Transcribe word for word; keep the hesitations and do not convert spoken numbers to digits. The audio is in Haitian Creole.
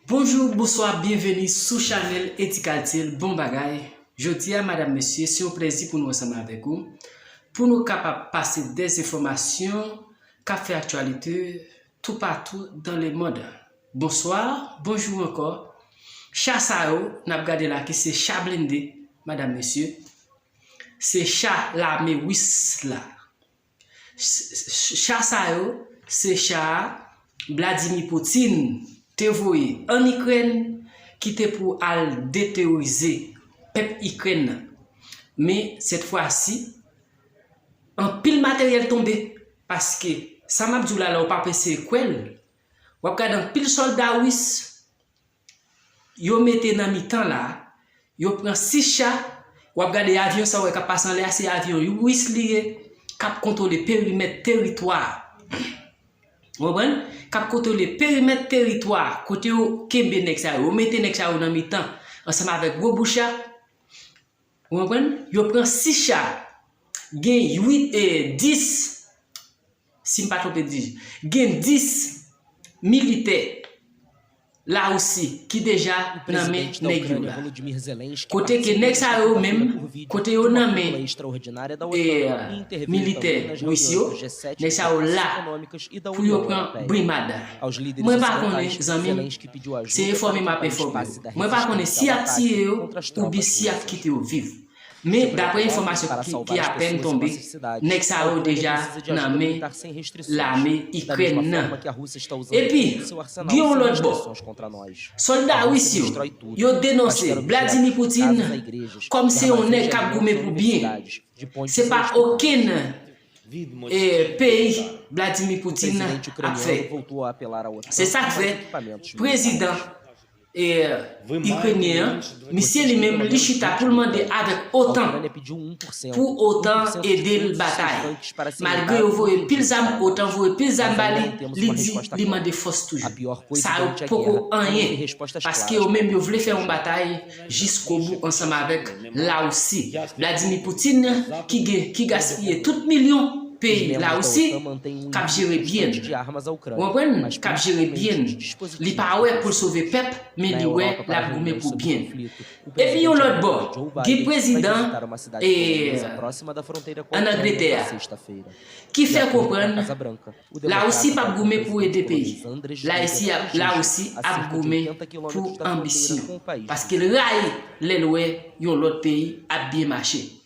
Bonjou, bonswa, byenveni sou chanèl Eti Kaltil, bon bagay. Jodi a, madam, mesye, se yon plèzi pou nou ansanm avèk ou, pou nou kapab pase dè enfòmasyon k ap fè aktyalite toupatou dans le monde. Bonswa, bonjou ankò. Cha sa yo, n ap gade la, ki se cha blende, madam, mesye. Se cha lame ris la. Ch-, ch-, cha sa yo, se cha Vladimir Putin te voye ann Ikrèn, ki te pou al deterorize pèp Ikrèn nan. Men, sèt fwa si, anpil materyèl tonbe, paske sa m ap di w la, lè w pa prese kwè l, w ap gade anpil sòlda ris, yo mete nan mitan la, yo pran sis cha, w ap gade avyon sa w wè k ap pase anlè a, se avyon ris li ye, k ap kontwole perimèt teritwa. Ou konprann? K ap kontwole perimèt teritwa, kote yo kenbe nèg sa yo, yo mete nèg sa yo nan mitan, ansanm avèk gwo bouch la. Ou konprann? Yo pran sis cha, gen uit, e, dis, si m pa twonpe di, gen dis militè Larisi ki deja nan men nèg yo la. Kote ke nèg sa yo menm, kote yo nan men, e, militè ris yo, nèg sa yo la pou yo pran brimad. Mwen pa konnen, zanmi m, se enfòme m ap enfòme w. Mwen pa konnen si y ap tiye yo oubyen si y ap kite yo viv. Men, daprè enfòmasyon ki, ki apèn tonbe, nèg sa yo deja nan men lame Ikrèn nan. Epi, gen yon lòt bò, sòlda ris yo, yo denonse Vladimir Putin kòm se yon nèg k ap goumen pou byen. Se pa okenn, e, peyi Vladimir Putin ap fè. Se sa k fè prezidan e, ikrenyen an, misye li menm, li chita pou l mande avèk OTAN, pou OTAN ede l batay. Malgre yo voye pil zam, OTAN voye pil zam ba li, li di li mande fòs toujou. Sa yo poko anyen, paske yo menm yo vle fè yon batay jiskobou ansanm avèk Larisi. Vladimir Putin, ki gen, ki gaspiye tout milyon peyi Larisi, k ap jere byen l. Ou konprann? K ap jere byen l. Li pa wè pou l sove pèp, men li wè l ap goumen pou byen l. Epi yon lòt bò, gen prezidan, e, ann Angletè a, ki fè konprann Larisi p ap goumen pou ede peyi. Larisi ap, Larisi ap goumen pou anbisyon. Paske l rayi lè l wè yon lòt peyi ap byen mache.